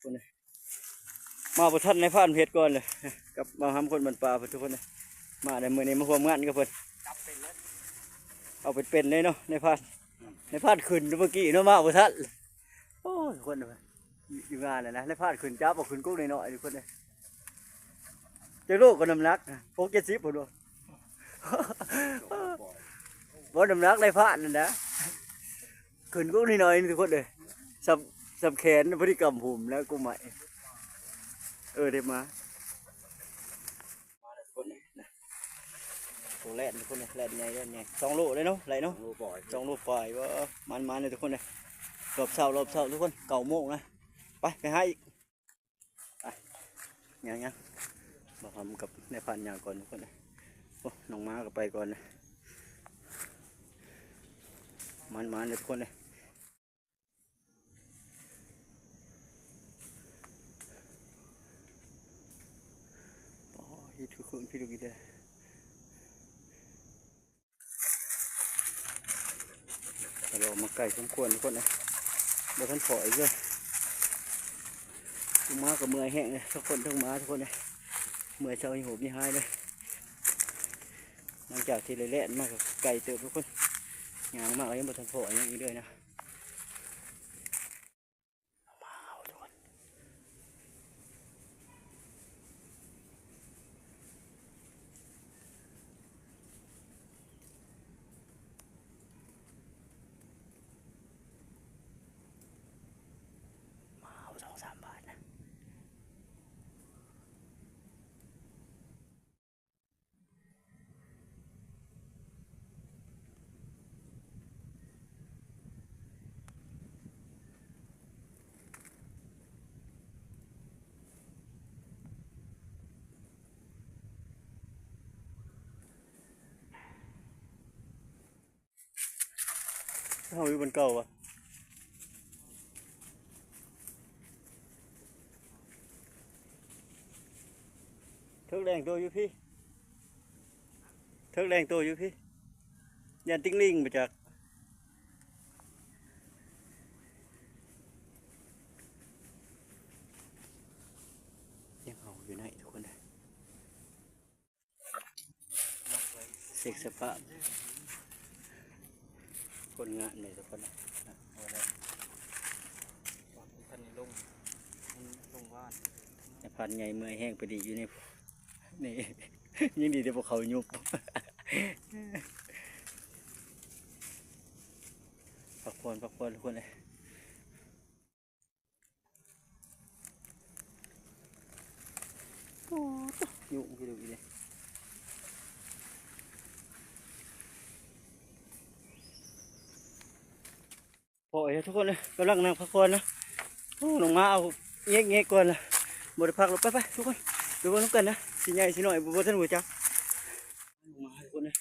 ພຸ້ນນະ ມາບໍ່ທັນ ນາຍພານເຮັດກ່ອນເລີຍ ກັບບ່າວຫຳຄົນບ້ານປ່າພຸ້ນ ທຸກຄົນເອີຍ. ມາໃນມື້ນີ້ມາຮ່ວມງານກັບເພິ່ນ ຈັບເປັນເລີຍ ເອົາເປັນໆເລີຍເນາະ ນາຍພານ. ອືມ ນາຍພານຂຶ້ນເມື່ອກີ້ເນາະ ມາບໍ່ທັນ. ໂອ້ຍ ທຸກຄົນເອີຍ ຢູ່ງານນະ ນາຍພານຂຶ້ນຈັບເອົາ ຂຶ້ນກົກນ້ອຍໆ ທຸກຄົນເອີຍ. ຈັກໂລກໍນ້ຳໜັກ ຫົກເຈັດສິບພຸ້ນບໍ່ ບໍ່ ນ້ຳໜັກນາຍພານນັ້ນນະ. ຂຶ້ນກົກນ້ອຍໆ ທຸກຄົນເອີຍ ສ່ຳ ສ່ຳແຂນ ພໍດີກຳຫຸ້ມແລ້ວກົກໄມ້. ເອີ ໄດ້ມາ ມາແລ້ວທຸກຄົນເອີຍ ໂຕແລ່ນທຸກຄົນເອີຍ ແລ່ນໃຫຍ່ ແລ່ນໃຫຍ່ ສອງໂລເລີຍເນາະ ໄຫຼເນາະ ສອງໂລປາຍ ສອງໂລປາຍ. ເອີ ມັນໆເລີຍທຸກຄົນເອີຍ ຮອບເຊົ້າ ຮອບເຊົ້າທຸກຄົນ ເກົ້າໂມງນະ. ໄປ ໄປຫາອີກ ໄປ ຍ່າງໆ ບ່າວຫຳກັບນາຍພານຍ່າງກ່ອນທຸກຄົນເອີຍ. ໂອ້ ນ້ອງໝາກໍໄປກ່ອນນະ ມັນໆເລີຍທຸກຄົນເອີຍ. ອໍ ເຮັດຄືຄົນພິລຶກອີກແລ້ວ ກະລອກມາໄກສົມຄວນທຸກຄົນເອີຍ ບໍ່ທັນພໍ້ອີກເລີຍ. ມາກໍເມື່ອຍແຮງເລີຍ ທັງຄົນທັງໝາທຸກຄົນເອີຍ ເມື່ອຍເຊົາຫິ້ວຫິ້ວຫາຍເລີຍ. ຫຼັງຈາກທີ່ໄດ້ແລ່ນມາກໍໄກເຕີບທຸກຄົນ ຍ່າງມາກໍຍັງບໍ່ທັນພໍ້ຫຍັງອີກເລີຍນະ. ມາເອົາສອງສາມບາດນະ. ເຮົາຢູ່ບ່ອນເກົ່າວະ ເຖິກແລ່ນໂຕຢູ່ພີ້ ເຖິກແລ່ນໂຕຢູ່ພີ້ ຢ້ານຕິ່ງລິງບໍ່ຈັກ ຍັງເຮົາຢູ່ໃນທຸກຄົນເດີ. ເຊັກສະປາບ ຄົນງາມເດ້ທຸກຄົນ ເອົາແລ້ວ ຄັນນີ້ລົງ ມັນລົງວານ ນາຍພານໃຫຍ່ເມື່ອຍແຮງ ໄປດີຢູ່ໃນ ນີ້ ຍັງດີແຕ່ບໍ່ເຂົ້າຍຸບ ພັກຜ່ອນ ພັກຜ່ອນທຸກຄົນເອີຍ. ໂອ້ ຍຸງຢູ່ເດ້ ພໍ້ເອີຍ ທຸກຄົນເອີຍ ກຳລັງນັ່ງພັກຜ່ອນນະ. ໂອ້ ນ້ອງໝາເອົາແງກໆກ່ອນລະ ບໍ່ໄດ້ພັກແລ້ວ. ໄປໆ ທຸກຄົນ ໄປເບິ່ງນຳກັນນະ ຊິໃຫຍ່ຊິນ້ອຍ ບໍ່ ບໍ່ທັນຮູ້ຈັກ ນ້ອງໝາ ທຸກຄົນເອີຍ.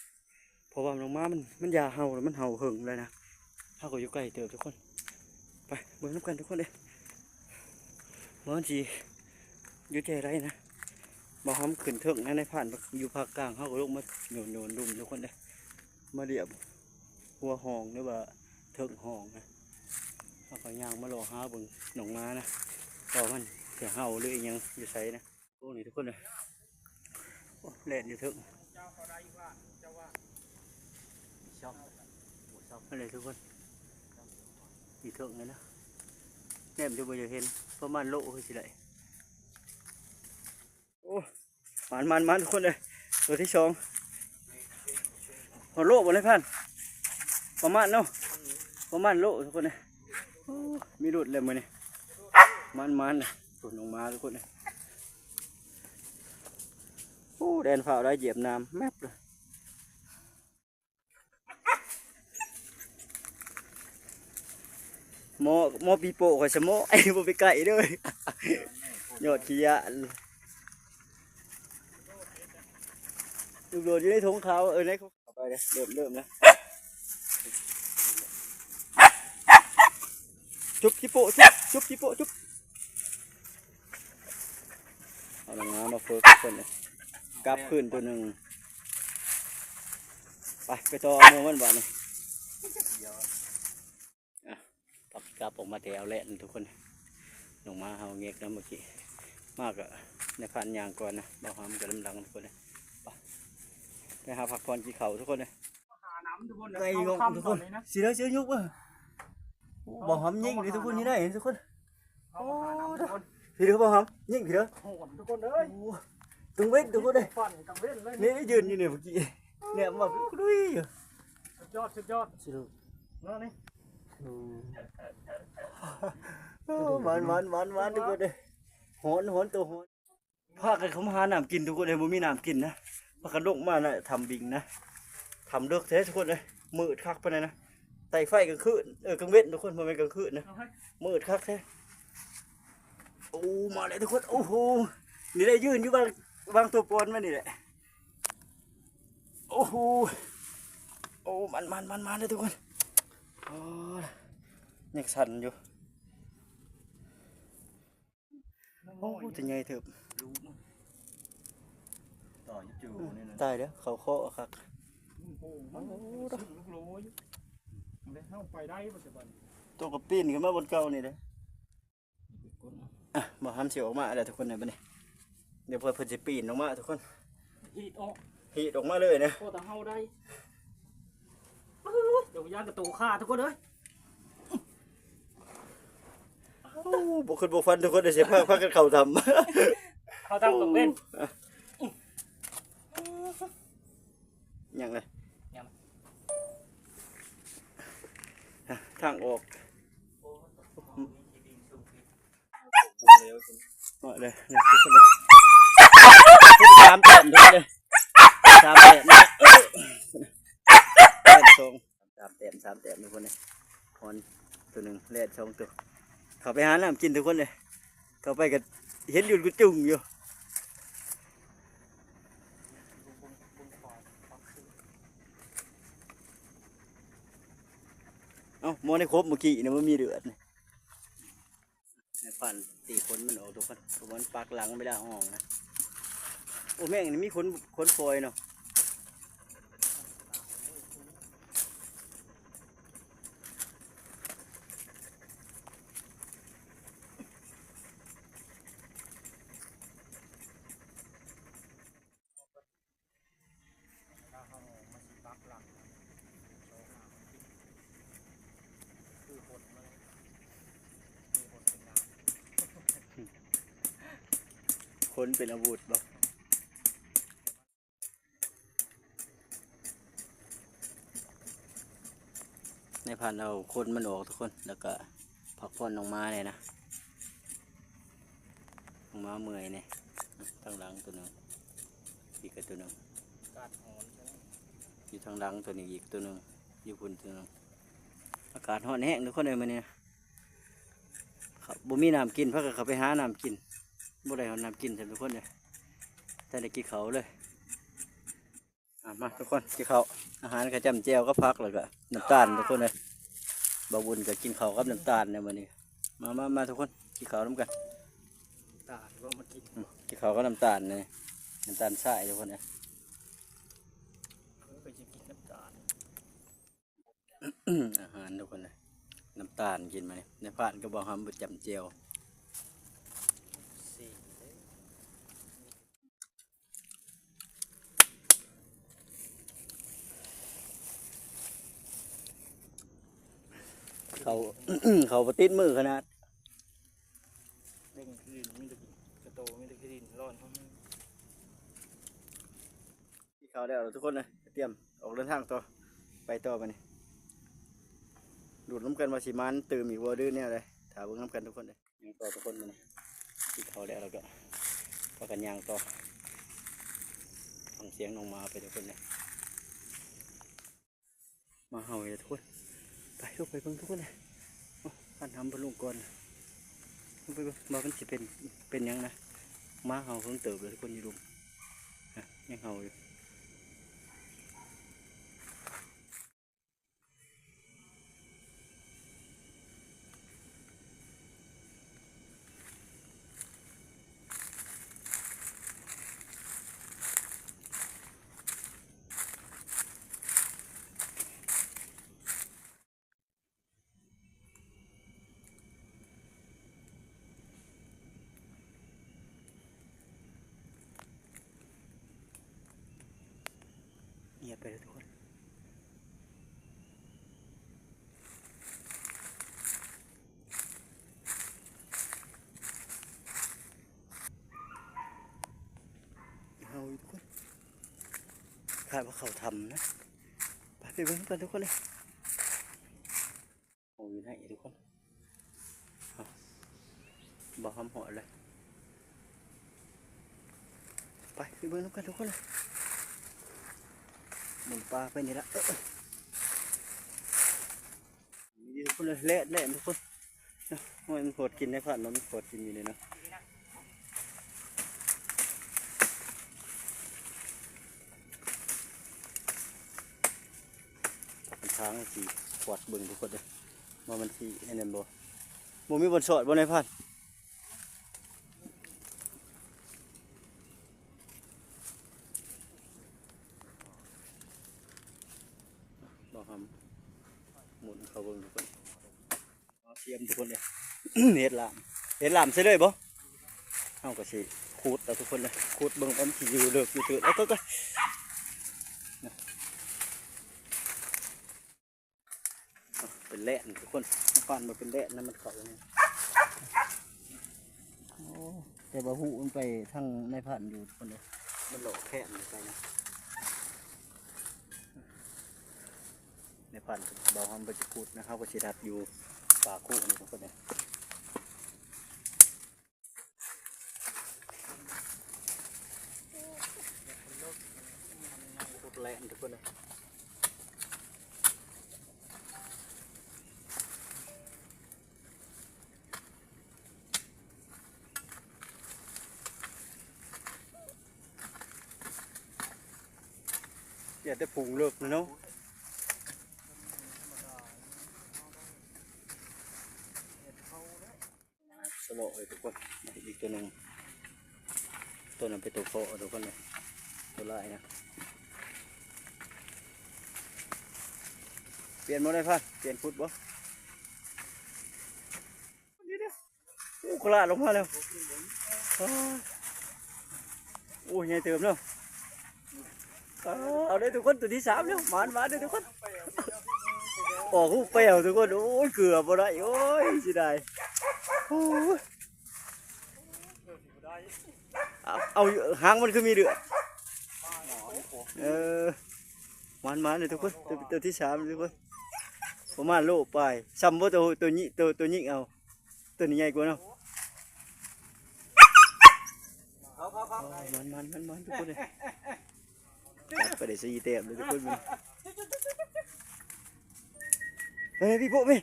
ເພາະວ່ານ້ອງໝາມັນ ມັນຢາກເຫົ່າແລ້ວ ມັນເຫົ່າເຫິງແລ້ວນະ. ເຮົາກໍຢູ່ໃກ້ເຕີບທຸກຄົນ ໄປເບິ່ງນຳກັນທຸກຄົນເດ້ ວ່າມັນຊິຢູ່ແຕ່ໃດນະ. ບ່າວຫຳຂຶ້ນເທິງນະ ນາຍພານຢູ່ພາກກາງ ເຮົາກໍລົງມາໂຍນໆລຸ່ມທຸກຄົນເດ້ ມາລຽບຫົວຮ່ອງ ຫຼືວ່າເທິງຮ່ອງນະ. ເຮົາກໍຍ່າງມາເລາະຫາເບິ່ງນ້ອງໝານະ ວ່າມັນຊິເຫົ່າ ຫຼືອີ່ຫຍັງຢູ່ໃສນະ. ໂອ້ ນີ້ທຸກຄົນເອີຍ ໂອ້ ແລ່ນຢູ່ເທິງ ເຈົ້າເຂົາໄດ້ຢູ່ບ້ານ ເຈົ້າວ່າ ນີ້ທຸກຄົນ ຢູ່ເທິງນີ້ນະ ແນມຢູ່ບໍ່ຢາກເຫັນ ປະມານໂລຄືຊິໄດ້. ໂອ້ ມານໆໆ ທຸກຄົນເອີຍ ໂຕທີສອງ ຮອດໂລບໍ່ນາຍພານ? ປະມານເນາະ ປະມານໂລທຸກຄົນເອີຍ. ໂອ້ ມີຫຼຸດແລ້ວມື້ນີ້ ມານໆ ໂຕນ້ອງໝາທຸກຄົນເອີຍ. ໂອ້ ແລ່ນຟ້າວໄດ້ ຢຽບນ້ຳແມັບເລີຍ. ໝໍ ໝໍປີໂປ້ຂ້ອຍສະໝໍ ບໍ່ໄປໃກ້ເດີ ຍອດຂີ້ຢ້ານ. ລູກໂດດຢູ່ໃນຖົງຂາວ ເອີ ໃນ ເຂົ້າໄປເດີ ເລີ່ມ ເລີ່ມແລ້ວ. ຈຸບ ຈີໂປ້ ຈຸບ ຈຸບ ຈີໂປ້ ຈຸບ. ເອົານ້ອງໝາມາຝຶກເພິ່ນ ກັບຄືນໂຕໜຶ່ງ. ໄປ ໄປຕໍ່ເອົາໝູ່ມັນບາດນີ້. ອ່ະ ປັກກັບອອກມາແຕ່ເອົາແລ່ນທຸກຄົນ. ລົງມາເຮົາແງກນຳເມື່ອກີ້ ມາກະໃນພານຍ່າງກ່ອນນະ ບ່າວຫຳກະນຳຫຼັງທຸກຄົນເດີ. ໄປ ໄປຫາພັກຜ່ອນກິນເຂົ້າທຸກຄົນເດີ. ໄກ່ງອກທຸກຄົນ ຊິໄດ້ຊິຍົກເບິ່ງ. ໂອ້ ບ່າວຫຳຍິງເດ້ທຸກຄົນ ນີ້ໄດ້ທຸກຄົນ. ໂອ້ ພີ່ເດີ ບ່າວຫຳຍິງ ພີ່ເດີ. ໂຫດທຸກຄົນເອີຍ ໂອ້ ກາງເວັນທຸກຄົນເອີຍ ກາງເວັນເລີຍ ນີ້ຢືນຢູ່ນີ້ເມື່ອກີ້ ແນມມາລຸຍຢູ່. ສຸດຍອດ ສຸດຍອດ ຊິເດີ ເນາະນີ້. ໂອ້ ໂອ້ ມານໆໆໆ ທຸກຄົນເອີຍ ຮ້ອນໆ ໂຕຮ້ອນ. ພາກັນເຂົ້າມາຫານ້ຳກິນທຸກຄົນເອີຍ ບໍ່ມີນ້ຳກິນນະ ພາກັນລົງມານະ ຖ້ຳບິງນະ ຖ້ຳເລິກແທ້ທຸກຄົນເອີຍ ມືດຄັກປານໃດນະ ໃຕ້ໄຟກາງຄືນ ເອີ ກາງເວັນທຸກຄົນ ບໍ່ແມ່ນກາງຄືນນະ ມືດຄັກແທ້. ໂອ້ ມາແລ້ວທຸກຄົນ ໂອ້ໂຫ ນີ້ແຫຼະ ຢືນຢູ່ວາງ ວາງຕົວປອນມານີ້ແຫຼະ. ໂອ້ໂຫ ໂອ້ ມານໆໆໆ ເດີທຸກຄົນ. ໂອ້ ຍັງສັ່ນຢູ່. ໂອ້ ໂຕໃຫຍ່ເຕີບ ຕາຍແລ້ວ ເຂົ້າຄໍຄັກ. ໂອ້ ໂຕກະປີນຂຶ້ນມາບ່ອນເກົ່ານີ້ເດ້. ອ່ະ ບ່າວຫຳຊິອອກມາແລ້ວທຸກຄົນເອີຍ ບາດນີ້ ດຽວເພິ່ນ ເພິ່ນຊິປີນອອກມາທຸກຄົນ ຮີດອອກ ຮີດອອກມາເລີຍນະ ພໍແຕ່ເຮົາໄດ້. ໂອ້ຍ ດຽວຢ້ານກະໂຕຄາທຸກຄົນເອີຍ. ໂອ້ ບໍ່ຄິດບໍ່ຝັນທຸກຄົນເອີຍ ຊິພາ ພາກັນເຂົ້າຖ້ຳ ເຂົ້າຖ້ຳກາງເວັນ. ຍັງເລີຍ ຍັງ ທາງອອກ ມາເລີຍ ມາເລີຍ ສາມແຕ້ມທຸກຄົນເອີຍ ສາມແຕ້ມ ແຕ້ມສອງ ສາມແຕ້ມ ສາມແຕ້ມທຸກຄົນເອີຍ. ຮອນໂຕໜຶ່ງ ແລດສອງໂຕ ເຂົ້າໄປຫານ້ຳກິນທຸກຄົນເອີຍ ເຂົ້າໄປກະເຫັນຢູ່ກຸຈຸງຢູ່. ເອົ້າ ໝໍໃນຄົບເມື່ອກີ້ນະ ບໍ່ມີເລືອດ. ໃນພັນຕີຂົນມັນອອກທຸກຄົນ ມັນປັກຫຼັງໄປແລ້ວອອກນະ. ໂອ້ ແມງນີ້ມີຂົນ ຂົນຟອຍເນາະ. ຂົນເປັນອາວຸດບໍ? ໃນພັນເອົາຂົນມັນອອກທຸກຄົນ ແລ້ວກະພັກຜ່ອນນ້ອງໝາແດ່ນະ. ນ້ອງໝາເມື່ອຍແດ່. ທາງຫຼັງໂຕໜຶ່ງ ອີກໂຕໜຶ່ງ ຢູ່ທາງຫຼັງໂຕນີ້ອີກໂຕໜຶ່ງ ຢູ່ພຸ້ນໂຕໜຶ່ງ. ອາກາດຮ້ອນແຮງທຸກຄົນເອີຍ ມື້ນີ້ນະ. ເຂົາບໍ່ມີນ້ຳກິນ ພາກັນເຂົ້າໄປຫານ້ຳກິນ ບໍ່ໄດ້ຮອດນ້ຳກິນຊ້ຳທຸກຄົນເອີຍ ແຕ່ໄດ້ກິນເຂົ້າເລີຍ. ອ່ະ ມາທຸກຄົນ ກິນເຂົ້າ ອາຫານກະຈ້ຳແຈ່ວກັບຜັກ ແລ້ວກະນ້ຳຕານທຸກຄົນເອີຍ. ບ່າວບຸນກະກິນເຂົ້າກັບນ້ຳຕານໃນມື້ນີ້. ມາ ມາ ມາທຸກຄົນ ກິນເຂົ້ານຳກັນ. ຕາທີ່ວ່າມາກິນ ອືມ ກິນເຂົ້າກັບນ້ຳຕານນີ້ ນ້ຳຕານຊາຍທຸກຄົນເອີຍ. ເອີ ກະຊິກິນນ້ຳຕານ ອາຫານທຸກຄົນເອີຍ ນ້ຳຕານກິນມານີ້ ໃນພານກະບໍ່ຫຳບໍ່ຈ້ຳແຈ່ວ. ເຂົ້າ ເຂົ້າບໍ່ຕິດມືຂະໜາດ. ເບິ່ງຄືນມີແຕ່ກະໂຕ ມີແຕ່ຂີ້ດິນຮ້ອນ. ກິນເຂົ້າແລ້ວທຸກຄົນເອີຍ ກະຕຽມອອກເດີນທາງຕໍ່ ໄປຕໍ່ບາດນີ້. ລຸ້ນນຳກັນວ່າຊິໝານຕື່ມອີກບໍ່ ຫຼືແນວໃດ ຖ້າເບິ່ງນຳກັນທຸກຄົນເອີຍ. ຍ່າງຕໍ່ທຸກຄົນ ມື້ນີ້ກິນເຂົ້າແລ້ວ ແລ້ວກະພາກັນຍ່າງຕໍ່ ຟັງສຽງນ້ອງໝາໄປທຸກຄົນເດີ. ໝາເຫົ່າອີກແລ້ວທຸກຄົນ ໄປ ລົງໄປເບິ່ງທຸກຄົນເດີ. ໂອ້ ພັນຫຳເພິ່ນລົງກ່ອນ ລົງໄປເບິ່ງວ່າມັນຊິເປັນ ເປັນຫຍັງນະ. ໝາເຫົ່າເພິ່ນເຕີບແລ້ວທຸກຄົນ ຢູ່ລຸ່ມ ນະ ຍັງເຫົ່າຢູ່. ໂ ວ່າເຂົ້າຖ້ຳນະ. ໄປ ໄປເບິ່ງນຳກັນທຸກຄົນເດີ. ໂອ້ ຢູ່ໃນທຸກຄົນ. ເອົ້າ ບໍ່ຫອມຮອດເລີຍ. ໄປ ໄປເບິ່ງນຳກັນທຸກຄົນເດີ. ໝູນປ່າໄປນີ້ລະ. ເອີ ນີ້ທຸກຄົນເອີຍ ແລ່ນ ແລ່ນທຸກຄົນ. ໂອ້ຍ ມັນໂພດກິນໃນພັນເນາະ ມັນໂພດກິນຢູ່ນີ້ເນາະ. ທາງຊິກວາດເບິ່ງທຸກຄົນເດີ ວ່າມັນຊິອັນນັ້ນບໍ່. ບໍ່ມີບ່ອນສອດບໍ່ໃນພັນ? ບໍ່ຫຳ ໝູນເຂົ້າເບິ່ງທຸກຄົນ. ເອົາ ຕຽມທຸກຄົນເດີ ເຮັດລາມ ເຮັດລາມໃສ່ເລີຍບໍ່? ເຮົາກໍຊິຂຸດເອົາທຸກຄົນເດີ ຂຸດເບິ່ງວ່າມັນຊິຢູ່ເລິກຢູ່ຕື່ນ. ເອົາ ກໍ ກໍ ເປັນແລ່ນທຸກຄົນ ມັນປານບໍ່ເປັນແລ່ນນະ ມັນເຂົ້າ. ໂອ້ ແຕ່ວ່າຫູມັນໄປທາງໃນພັນຢູ່ທຸກຄົນເດີ ມັນຫຼອກແຄມໄປນະ. ໃນພັນເບົາຫຳບໍ່ຈະຂຸດນະ ເຮົາກໍຊິດັດຢູ່ປາກຄຸນີ້ທຸກຄົນເດີ. ໂຄດແລ່ນທຸກຄົນເອີຍ. ຢ່າແຕ່ພຸງເລິກເນາະ. ສະເລາະເອີຍທຸກຄົນ ອີກຕົວໜຶ່ງ. ຕົວນັ້ນເປັນຕົວພໍ່ທຸກຄົນເອີຍ ຕົວຫຼ້າຍນະ. ປ່ຽນບໍ່ໄດ້ພານ ປ່ຽນຂຸດບໍ່? ໂອ້ ຄະລາດລົງມາແລ້ວ. ໂອ້ ໃຫຍ່ເຕີບເນາະ. ເອົາເດີທຸກຄົນ ຕົວທີສາມແລ້ວ ໝານໆເດີທຸກຄົນ. ອອກຮູບແປວທຸກຄົນ. ໂອ້ຍ ເກືອບບໍ່ໄດ້ ໂອ້ຍ ເສຍດາຍ. ໂອ້ຍ ເອົາ ເອົາ ຫາງມັນຄືມີເລືອດ. ເອີ ໝານໆເດີທຸກຄົນ ຕົວ ຕົວທີສາມທຸກຄົນ. ປະມານໂລປາຍ ຊ່ຳບໍ່ ຕົວ ຕົວຍິງ ຕົວ ຕົວຍິງເອົາ. ຕົວນີ້ໃຫຍ່ກວ່າເນາະ. ມັນໆໆໆ ທຸກຄົນເອີຍ ຈັບໄປໄດ້ສີ່ແຕ້ມເລີຍທຸກຄົນ. ເຮີ້ຍ ພີ່ໂປ້ແມ່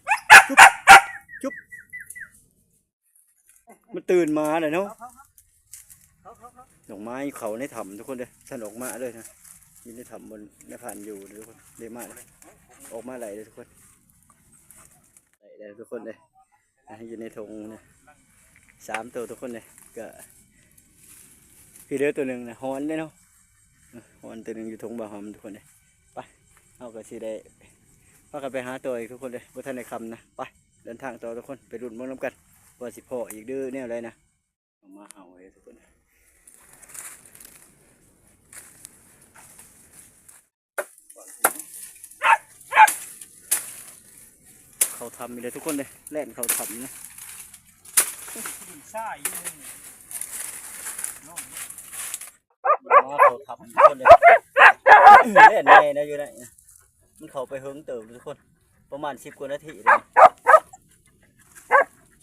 ຈຸບ ຈຸບ ມັນຕື່ນມາແລ້ວເນາະ. ດອກໄມ້ເຂົ້າໃນຖ້ຳທຸກຄົນເດີ ຊັ້ນອອກມາເລີຍນະ. ຢູ່ໃນຖ້ຳ ບ່ອນໃນພັນຢູ່ເດີທຸກຄົນ ໄດ້ມາ ອອກມາໄດ້ເດີທຸກຄົນ ໄດ້ແລ້ວທຸກຄົນເດີ. ອ່ະ ຢູ່ໃນຖົງນະ ສາມໂຕທຸກຄົນເດ້. ກະ ພີ່ເຫຼືອໂຕໜຶ່ງນະ ຮ້ອນເດ້ເນາະ ຮ້ອນໂຕໜຶ່ງຢູ່ຖົງບ່າວຫຳທຸກຄົນເດ້. ໄປ ເຮົາກະຊິໄດ້ພາກັນໄປຫາຕໍ່ອີກທຸກຄົນເດ້ ບໍ່ທັນໄດ້ຄ່ຳນະ. ໄປ ເດີນທາງຕໍ່ທຸກຄົນ ໄປລຸ້ນເບິ່ງນຳກັນວ່າຊິພໍ້ອີກຫຼືແນວໃດນະ. ອອກມາເຫົ່າເດ້ທຸກຄົນ ເຂົ້າຖ້ຳອີກແລ້ວທຸກຄົນເດ້ ແລ່ນເຂົ້າຖ້ຳນະ. ມາເຂົ້າຖ້ຳທຸກຄົນເດ້ ແລ່ນແນ່ນະ ຢູ່ໃນ ມັນເຂົ້າໄປເຫິງເຕີບທຸກຄົນ ປະມານສິບກວ່ານາທີເດ້.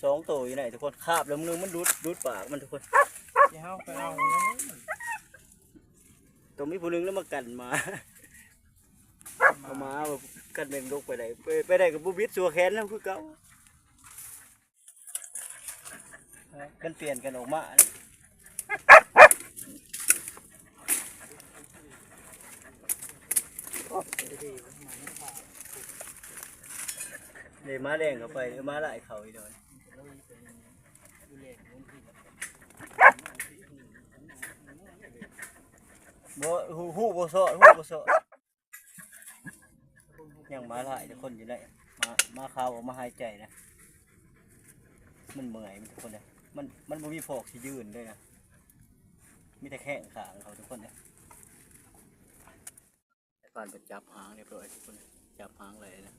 ສອງໂຕຢູ່ໃນທຸກຄົນ ຄາບແລ້ວ ມື້ມັນຫຼຸດ ຫຼຸດປາກມັນທຸກຄົນ. ຊິເຮົາໄປເອົາ ຕ້ອງມີຜູ້ໜຶ່ງນຳມາກັ້ນໝາ ເອົາໝາ ຄັນແມ່ນຫຼົກໄປໄດ້ ໄປ ໄປໄດ້ກໍບໍ່ບິດຊົ່ວແຂນນຳຄືເກົ່າ. ມັນປ່ຽນກັນອອກມາ ເດ້ ໝາແດງເຂົ້າໄປ ໝາລາຍເຂົ້າອີກດອກ. ບໍ່ ຮູ້ ຮູ້ບໍ່ຊອດ ຮູ້ບໍ່ຊອດ. ຍັງໝາຫຼາຍທຸກຄົນຢູ່ໃນ ໝາ ໝາຂາວອອກມາຫາຍໃຈນະ. ມັນເມື່ອຍມັນທຸກຄົນເດ້ ມັນ ມັນບໍ່ມີຟອກຊິຢືນເລີຍນະ ມີແຕ່ແຂ້ງຂ້າງເຂົາທຸກຄົນເດ້. ຜ່ານໄປຈັບຫາງຮຽບຮ້ອຍທຸກຄົນ ຈັບຫາງໄດ້ນະ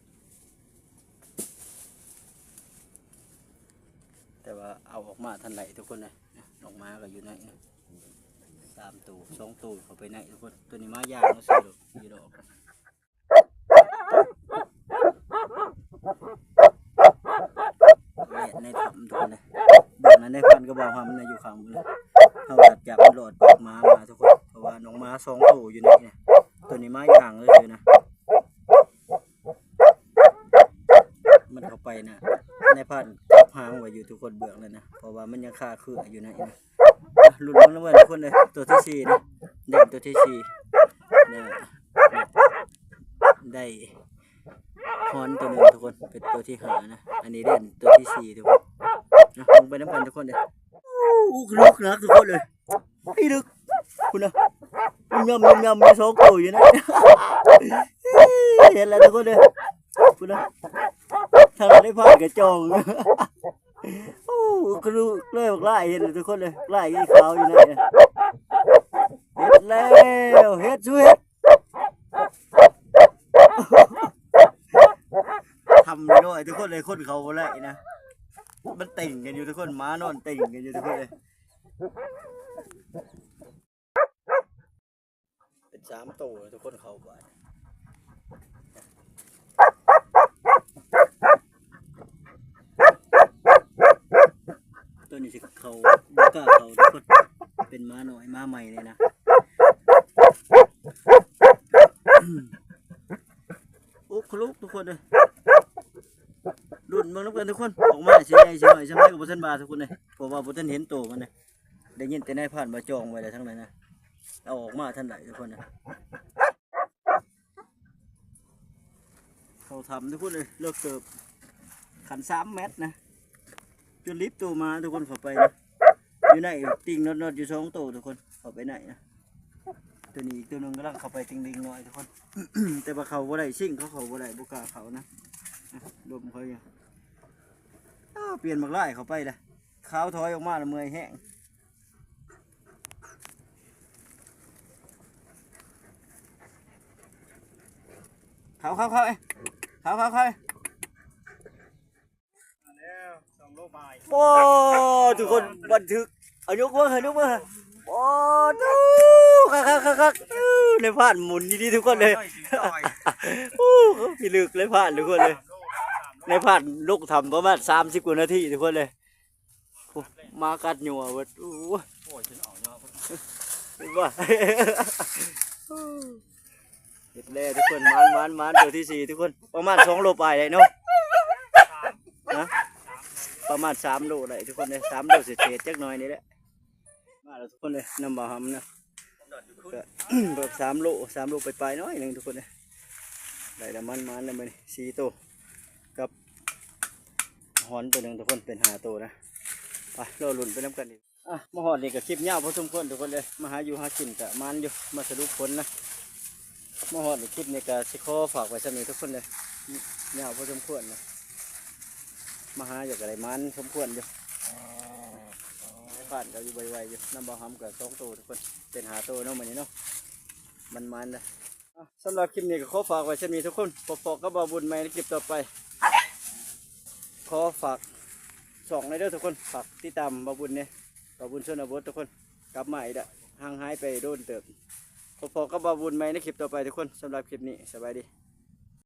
ແຕ່ວ່າເອົາອອກມາທັນໄດ້ທຸກຄົນເດ້. ອອກມາກໍຢູ່ໃນ ຕ ສາມໂຕ ສອງໂຕເຂົ້າໄປໃນທຸກຄົນ. ໂຕນີ້ມາຢ່າງມາຊື້ດອກຢູ່ດອກ. ແລະໃນຖ້ຳທຸກຄົນເດ້ ເບື້ອງນັ້ນນາຍພານກັບບ່າວຫຳນະ ຢູ່ຂ້າງບນ. ເຮົາຕັດຈາກມັນລອດປາກໝາມາທຸກຄົນ ເພາະວ່ານ້ອງໝາສອງໂຕຢູ່ໃນນີ້. ໂຕນີ້ມາຢ່າງເລີຍນະ. ມັນເຂົ້າໄປນະ ນາຍພານຈັບຫາງໄວ້ຢູ່ທຸກຄົນ ເບື້ອງນັ້ນນະ ເພາະວ່າມັນຍັງຄາເຄືອຢູ່ໃນນະ. ລຸ້ນເບິ່ງນຳກັນທຸກຄົນເດີ ໂຕທີສີ່ນະ ເດ້ງໂຕທີສີ່ນະ ໄດ້ຮອນໂຕໜຶ່ງທຸກຄົນ ເປັນໂຕທີຫ້ານະ. ອັນນີ້ເດ້ງໂຕທີສີ່ທຸກຄົນນະ. ເບິ່ງໄປນຳກັນທຸກຄົນເດີ. ໂອ້ ລຸກໜັກທຸກຄົນເອີຍ. ອີ່ດຶກ ພຸ້ນນະ ຍຳໆໆ ມີສອງໂຕຢູ່ນະ. ເຫັນແລ້ວທຸກຄົນເດີ ພຸ້ນນະ ທາງນາຍພານກະຈ່ອງ. ໂອ້ ຄືເລີຍບັກຫຼາຍ ເຫັນທຸກຄົນເລີຍ ຫຼາຍຂາວຢູ່ນະ. ເຮັດແລ້ວ ເຮັດ ສູ້ເຮັດ. ຖ້ຳນ້ອຍໆ ທຸກຄົນເລີຍ ຄົນເຂົ້າບໍ່ໄດ້ນະ ມັນເຕັງກັນຢູ່ທຸກຄົນ ໝານອນເຕັງກັນຢູ່ທຸກຄົນເລີຍ. ເປັນສາມໂຕແລ້ວທຸກຄົນເຂົ້າໄປ. ໂຕນີ້ຊິເຂົ້າ ບໍ່ກ້າເຂົ້າທຸກຄົນ ເປັນໝານ້ອຍໝາໃໝ່ນີ້ນະ. ໂອ້ ຂນລຸກທຸກຄົນເອີຍ. ລຸ້ນເບິ່ງນຳກັນທຸກຄົນ ອອກມາຊິໃຫຍ່ຊິນ້ອຍສ່ຳໃດກໍບໍ່ທັນວ່າທຸກຄົນເອີຍ ເພາະວ່າບໍ່ທັນເຫັນໂຕມັນເດ້. ໄດ້ຍິນແຕ່ນາຍພານວ່າຈອງໄວ້ແລ້ວທາງນັ້ນນະ ເອົາອອກມາທັນໄດ້ທຸກຄົນນະ. ເຂົ້າຖ້ຳທຸກຄົນເອີຍ ເລິກເຕີບ ຂັ້ນສາມແມັດນະ ຈົນລິບໂຕມາທຸກຄົນ ເຂົ້າໄປນະ. ຢູ່ໃນຕິ່ງນອດໆ ຢູ່ສອງໂຕທຸກຄົນ ເຂົ້າໄປໃນນະ. ໂຕນີ້ອີກໂຕໜຶ່ງກຳລັງເຂົ້າໄປຕິ່ງໆ ນ້ອຍທຸກຄົນ ແຕ່ວ່າເຂົ້າບໍ່ໄດ້ ຊິງເຂົາເຂົ້າບໍ່ໄດ້ ບໍ່ກ້າເຂົ້ານະ ລົມເຂົາຢູ່. ອ້າ ປ່ຽນບັກຫຼາຍເຂົ້າໄປລະ ຂາວຖອຍອອກມາລະເມື່ອຍແຮງ. ເຂົ້າ ເຂົ້າ ເຂົ້າ ເອີຍ ເຂົ້າ ເຂົ້າ ເຂົ້າ ເອີຍ. ໂອ້ ທຸກຄົນບັນທຶກ ເອົາຍົກເບິ່ງ ເອົາຍົກເບິ່ງ. ໂອ້ ໂທ້ ຄັກໆໆໆ. ເອີ ນາຍພານໝູນດີໆ ທຸກຄົນເລີຍ. ໂອ້ ພິລຶກນາຍພານທຸກຄົນເລີຍ. ນາຍພານລົງຖ້ຳປະມານສາມສິບກວ່ານາທີທຸກຄົນເລີຍ. ໂອ້ ໝາກັດຍົວເບິດ. ໂອ້ຍ ໂອ້ຍ ເຫັນບໍ່ ເຮັດແລ້ວທຸກຄົນ. ໝານ ໝານ ໝານ ໂຕທີສີ່ທຸກຄົນ ປະມານສອງໂລປາຍໄດ້ເນາະ ນະ ປະມານສາມໂລໄດ້ທຸກຄົນເອີຍ ສາມໂລເສດໆ ຈັກໜ້ອຍນີ້ແຫຼະ. ມາແລ້ວທຸກຄົນເອີຍ ນຳບ່າວຫຳນະ ກະແບບສາມໂລ ສາມໂລປາຍໆ ໜ້ອຍໜຶ່ງທຸກຄົນເອີຍ. ໄດ້ລະ ໝານໆ ລະມື້ນີ້ສີ່ໂຕ ກັບຫອນໂຕໜຶ່ງທຸກຄົນ ເປັນຫ້າໂຕນະ. ໄປ ລໍລຸ້ນໄປນຳກັນອີກ. ອ່ະ ມາຮອດນີ້ກະຄລິບຍາວພໍສົມຄວນທຸກຄົນເອີຍ ມາຫາຢູ່ຫາກິນກະໝານຢູ່ ມາສະຫຼຸບຜົນນະ. ມາຮອດນີ້ຄລິບນີ້ກະຊິຂໍຝາກໄວ້ສ່ຳນີ້ທຸກຄົນເອີຍ ຍາວພໍສົມຄວນນະ. ມາຫາຢາກໄດ້ໝານສົມຄວນຢູ່ ນາຍພານກະຢູ່ໄວໆ ຢູ່ນຳບ່າວຫຳກະສອງໂຕທຸກຄົນ ເປັນຫ້າໂຕເນາະມື້ນີ້ເນາະ ໝານໆ ເດີ. ອ່ະ ສຳລັບຄລິບນີ້ກໍຂໍຝາກໄວ້ສ່ຳນີ້ທຸກຄົນ ພົບພໍ້ກັບບ່າວບຸນໃໝ່ໃນຄລິບຕໍ່ໄປ. ຂໍຝາກຊ່ອງແດ່ເດີທຸກຄົນ ຝາກຕິດຕາມບ່າວບຸນແດ່ ບ່າວບຸນຊົນນະບົດທຸກຄົນ. ກັບມາອີກແລ້ວ ຫ່າງຫາຍໄປໂດນເຕີບ. ພົບພໍ້ກັບບ່າວບຸນໃໝ່ໃນຄລິບຕໍ່ໄປທຸກຄົນ. ສຳລັບຄລິບນີ້ ສະບາຍດີ.